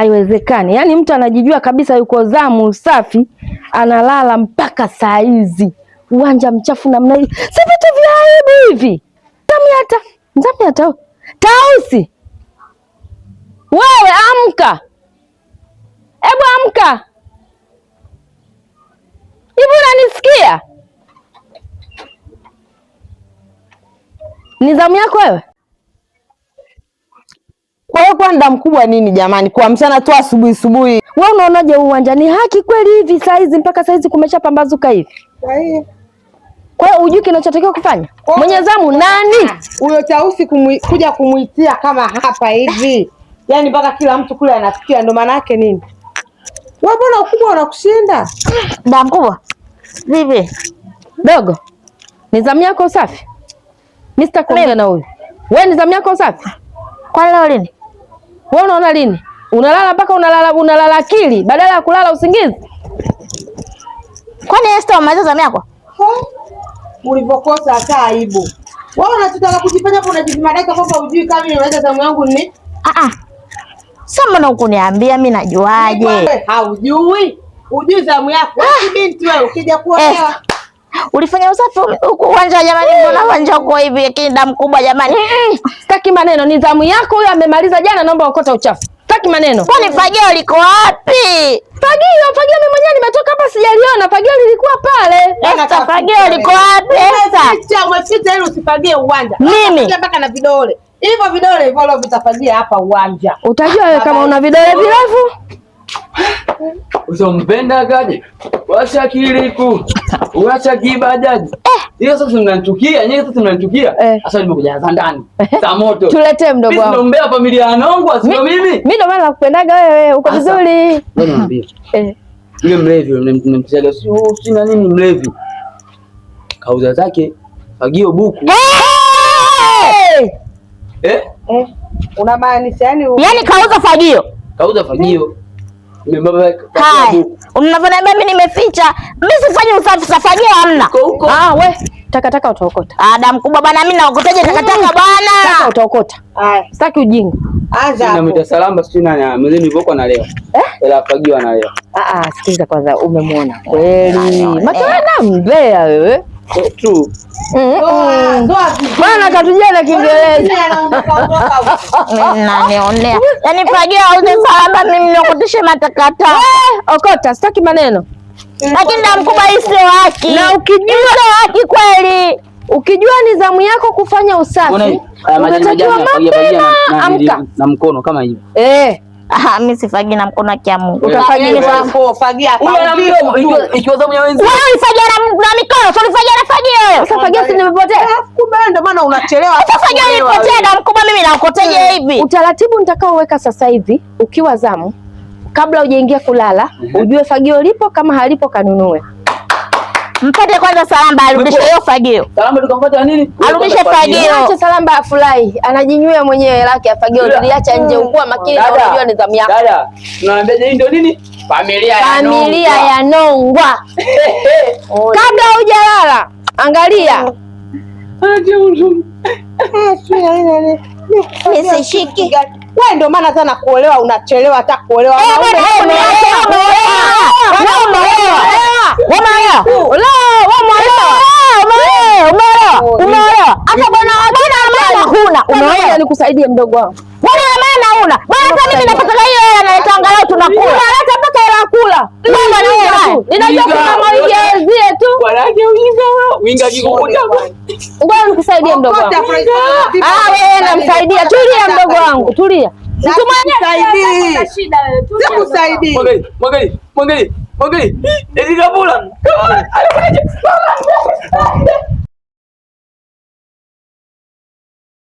Haiwezekani. Yaani mtu anajijua kabisa yuko zamu usafi, analala mpaka saa hizi. Uwanja mchafu namna hii. Si vitu vya aibu hivi. Zamiata, zamiata. Tausi. Wewe amka. Hebu amka. Hivi unanisikia? Ni zamu yako wewe? Kwa hiyo kwa nda mkubwa nini jamani, kuamshana tu asubuhi asubuhi. Wewe unaonaje uwanja ni haki kweli hivi saa hizi mpaka saa hizi kumeshapambazuka hivi? Kwa hiyo Kwa hiyo hujui kinachotakiwa kufanya? Mwenye zamu nani? huyo Tausi kuja kumuitia kama hapa hivi, yaani mpaka kila mtu kule anasikia, ndo maana yake nini? Wewe mbona ukubwa unakushinda? Da mkubwa. Vipi? Dogo. Ni zamu yako usafi? Mimi sitakuongea na huyu. Wewe ni zamu yako usafi? Kwa leo lini? Wewe unaona lini? Unalala mpaka unalala unalala akili badala ya kulala usingizi. Kwani Esther umaliza zamu yako? Ulivyokosa hata aibu. Wewe unachotaka kujifanya hapo unajizima data kwamba hujui kama mimi nimaliza zamu yangu ni Ah ah. Sasa mbona hukuniambia mimi najuaje? Wewe haujui? Hujui zamu yako. Wewe binti wewe ukija kuolewa. Esther. Ulifanya usafi huku uwanja jamani, mbona uwanja uko hivi lakini damu kubwa jamani. Sitaki maneno, ni zamu yako huyo amemaliza jana, naomba okota uchafu. Sitaki maneno. Kwani fagio liko wapi? Fagio, fagio mimi mwenyewe nimetoka hapa sijaliona, fagio lilikuwa pale. Esther, fagio liko wapi Esther? Umeficha, umeficha ili usifagie uwanja. Mimi? Unafagia mpaka na vidole. Hivyo vidole hivyo leo vitafagia hapa uwanja. Utajua wewe kama una vidole virefu. Usompenda kaje? Wacha kiliku. Wacha kibajaji. Hiyo sasa mnanichukia, nyinyi sasa mnanichukia. Sasa nimekuja za ndani. Za moto. Tuletee mdogo Mimi wangu. sinombea familia ya Nongwa, sio mimi. Mimi ndo maana nakupendaga wewe, uko Sasa. vizuri. Wewe niambie. Yule mlevi mnamtiaga sio sina nini mlevi. Kauza zake fagio buku. Hey! Eh? Unamaanisha yani Yaani kauza fagio. Kauza fagio. Nimebaba Hai. buku. Unavyoniambia mimi nimeficha. Mimi sifanyi usafi, safagio hamna. Huko huko. Ah, we takataka taka utaokota. Ah, damu kubwa bana, mimi naokotaje takataka Taka bana? utaokota. Haya, Sitaki ujinga. anza Na hapo. mita salamba sio nani, mzee nilivyokuwa nalewa. Eh? Ela fagio analewa. Ah ah, sikiliza kwanza, umemuona kweli? Maana mbea wewe. True. Zoa, zoa vizuri. Bwana katujia na Kiingereza. Anaondoka ondoka huko. Mimi nanionea. Yaani fagio auze salamba, mimi niokotishe matakataka. Eh, okota, sitaki maneno. Lakini damu kubwa hii sio haki. Na ukijua Sio haki kweli. ukijua ni zamu yako kufanya usafi, Unaona haya majani unatakiwa majani fagia fagia mapema amka. na mkono kama hivi. Eh, Ah, mimi sifagi na mkono wa Mungu. utafagia Fagia hapo, fagia hapo. Huyu ana mdomo ikiwa zamu ya wenzi. Wewe ulifagia na mikono, si ulifagia na fagio wewe. Sasa fagia si nimepotea. Alafu kumbe ndio maana unachelewa. Sasa fagio ilipotea damu kubwa, mimi naokoteje hivi? Utaratibu nitakaoweka sasa hivi ukiwa zamu, kabla hujaingia kulala, ujue fagio lipo, kama halipo kanunue. Mpate kwanza salamba arudishe hiyo fagio. Salama tukamfuata nini? Arudishe fagio. Acha salamba afurahi, anajinywea mwenyewe lake afagio, tuliacha nje. Ukuwa makini na unajua ni zamu yako. Dada, tunaambia hii ndio nini? Familia ya Familia Nongwa. ya Nongwa. Kabla hujalala, angalia. Nisishiki. Wewe ndio maana sana kuolewa unachelewa hata kuolewa. Eh, bwana, wewe umeolewa. Wewe umeolewa. Wewe umeolewa. La, wewe umeolewa. Umeolewa. Umeolewa. Umeolewa. Hata bwana bwana maana huna. Umeolewa. Nikusaidie mdogo wangu. Bwana maana huna. Bwana hata mimi napata hiyo hela naleta angalau tunakula. Unaleta mpaka hela ya kula. Bwana na wewe. Ninajua kuna mawigi tu. Wanawake winga wewe. Winga kikukuta. Ngoja nikusaidie mdogo wangu. Ah, wewe namsaidia. Tulia mdogo wangu, tulia. Mtu mwenyewe Sikusaidii. Sikusaidii. Mwangalie, mwangalie, mwangalie, mwangalie. Eti kabula. Kabula. Anakuja.